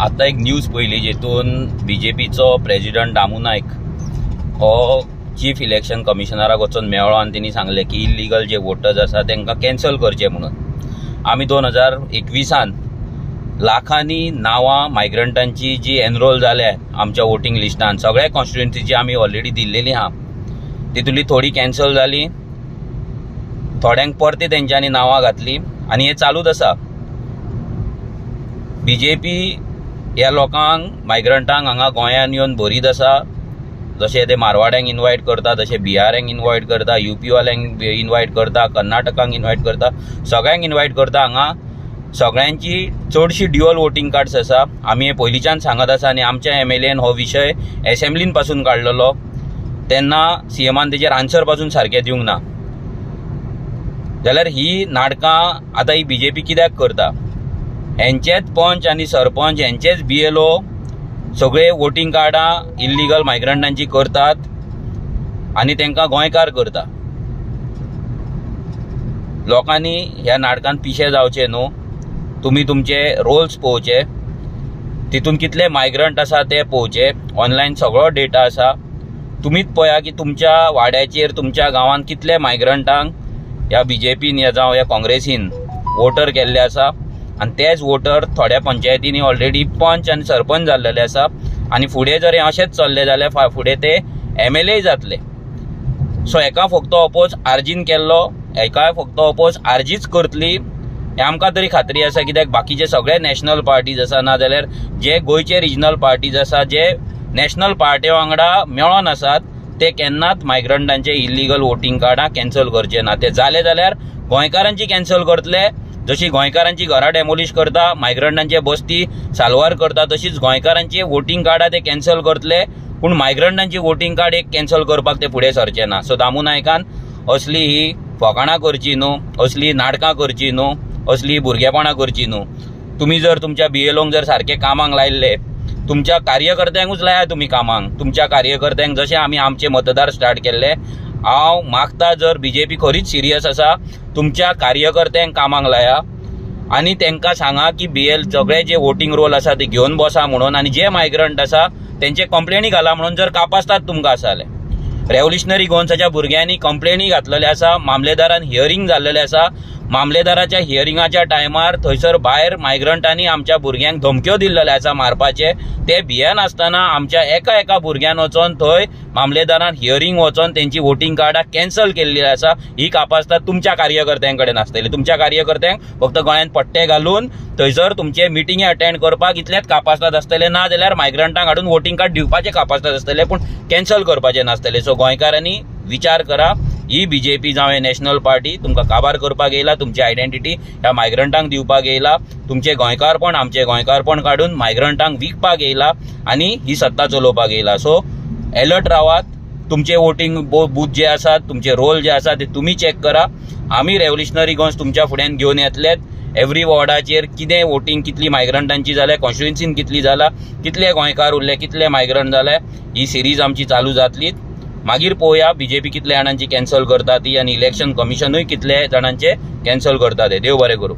आतां एक न्यूज पळयली जेतून बीजेपीचो प्रेजिडंट दामू नायक हो चीफ इलेक्शन कमिशनराक वचून मेळ्ळो आनी तेणी सांगलें की इल्लिगल जे वोटर्स आसा तांकां कॅन्सल करचे म्हणून. आमी 2021 लाखांनी नांवां मायग्रंटांची जी एनरोल जाल्या आमच्या वोटींग लिस्टान, सगळ्या कॉन्स्टिट्युएन्सीची आमी ऑलरेडी दिल्लेली आहा. तितूंतली थोडी कॅन्सल जाली, थोड्यांक परते तेंच्यांनी नांवां घातली आनी हें चालूच आसा. बीजेपी ह्या लोकांक, मायग्रंटांक हांगा गोंयांत येवन भरीत आसा. जशे ते मारवाड्यांक इनवायट करता, तशे बिहारांक इनवायट करता, युपी वाल्यांक इनवायट करता, कर्नाटकांक इनवायट करता, सगळ्यांक इनवायट करता. हांगा सगळ्यांची चडशी ड्युअल वोटींग कार्ड्स आसा. आमी हे पयलींच्यान सांगत आसा आनी आमच्या एमएलएन हो विशय एसेंब्लीन पासून काडलेलो तेन्ना सीएमान तेजेर आन्सर पासून सारकें दिवंक ना. जाल्यार ही नाटकां आतां ही बीजेपी कित्याक करता? हेंचेच पंच आनी सरपंच, हेंचेच बीएलओ सगळे वोटींग कार्डां इल्लिगल मायग्रंटांची करतात आनी तांकां गोंयकार करता. लोकांनी ह्या नाटकान पिशे जावचे न्हू. तुमी तुमचे रोल्स पळोवचे, तितून कितले मायग्रंट आसा ते पळोवचे. ऑनलायन सगळो डेटा आसा. तुमीच पळया की तुमच्या वाड्याचेर, तुमच्या गांवांत कितले मायग्रंटांक ह्या बीजेपीन या जावं ह्या काँग्रेसीन वोटर केल्ले आसा आनी तेच वोटर थोड्या पंचायतींनी ऑलरेडी पंच आनी सरपंच जाल्लेले आसा. आनी फुडें जर हें अशेंच चल्लें जाल्यार फुडें ते एमएलए जातले. सो हेका फक्त अपोज आरजीन केल्लो, हेका फक्त अपोज आरजीच करतली हें आमकां तरी खात्री आसा. कित्याक बाकीचे सगळे नॅशनल पार्टीज आसा, नाजाल्यार जे गोंयचे रिजनल पार्टीज आसा, जे नॅशनल पार्टी वांगडा मेळोन आसात, ते केन्नाच मायग्रंटांचे इल्लिगल वोटींग कार्डां कॅन्सल करचे ना. ते जाले जाल्यार गोंयकारांची कॅन्सल करतले. जशी गोंयकारांची घरां डेमोलिश करता, मायग्रंटांचे बस्ती साल्वार करता, तशीच गोंयकारांची वोटींग कार्डां ते कॅन्सल करतले. पूण मायग्रंटांची वोटींग कार्ड एक कॅन्सल करपाक ते फुडें सरचे ना. सो दामू नायकान असली ही फकाणां करची न्हू, असली नाटकां करची न्हू, असली भुरगेपणां करची न्हू. तुमी जर तुमच्या बीएलओंक जर सारके कामाक लायल्ले, तुमच्या कार्यकर्त्यांकूच लाया तुमी कामाक. तुमच्या कार्यकर्त्यांक, जशें आमी आमचे मतदार स्टार्ट केल्ले, हांव मागता, जर बीजेपी खरीच सिरियस आसा, तुमच्या कार्यकर्त्यांक कामाक लाया आनी तांकां सांगा की बीएल सगळे जे वोटींग रोल आसा ते घेवन बसा म्हणून आनी जे मायग्रंट आसा तेंचे कंप्लेनी घाला म्हणून, जर कापास्ताद तुमकां आसा जाल्यार. रेव्होल्युशनरी गोवन्साच्या भुरग्यांनी कंप्लेनी घातलेले आसा, मामलेदारान हियरींग जाल्लेलें आसा. मामलेदाराच्या हियरिंगाच्या टायमार थंयसर भायर मायग्रंटांनी आमच्या भुरग्यांक धमक्यो दिल्लेले आसा मारपाचे. ते भियेनासतना आमच्या एका एका भुरग्यान वचोन थंय मामलेदारान हियरींग वचोन तेंची वोटींग कार्डां कॅन्सल केल्ली आसा. ही कापास्ताद तुमच्या कार्यकर्त्यां कडेन आसतली. तुमच्या कार्यकर्त्यांक फक्त गळ्यान पट्टे घालून थंयसर तुमचे मिटिंगे अटेंड करपाक इतलेच कापास्ताद आसतले, ना जाल्यार मायग्रंटांक हाडून वोटींग कार्ड दिवपाचे कापास्ताद आसतले, पूण कॅन्सल करपाचे नासतले. सो गोंयकारांनी विचार करा. ही बीजेपी जावं नॅशनल पार्टी तुमकां काबार करपाक येयला. तुमची आयडेंटिटी ह्या मायग्रंटांक दिवपाक येयला. तुमचें गोंयकारपण, आमचें गोंयकारपण काडून मायग्रंटांक विकपाक येयला आनी ही सत्ता चलोवपाक येयला. सो एलर्ट रावात. तुमचे वोटींग बूथ जे आसात, तुमचे रोल जे आसा ते तुमी चॅक करा. आमी रेव्होल्युशनरी गोवन्स तुमच्या फुड्यान घेवन येतलेत. एवरी वॉर्डाचेर कितें वोटींग, कितली मायग्रंटांची जाल्या, कॉन्स्टिट्युएन्सीन कितली जाला, कितले गोंयकार उरले, कितले मायग्रंट जाले, ही सिरीज आमची चालू जातली. मागीर पळोवया बीजेपी कितल्या जाणांची कॅन्सल करता ती आनी इलेक्शन कमिशनूय कितले जाणांचे कॅन्सल करता ते. देव बरें करूं.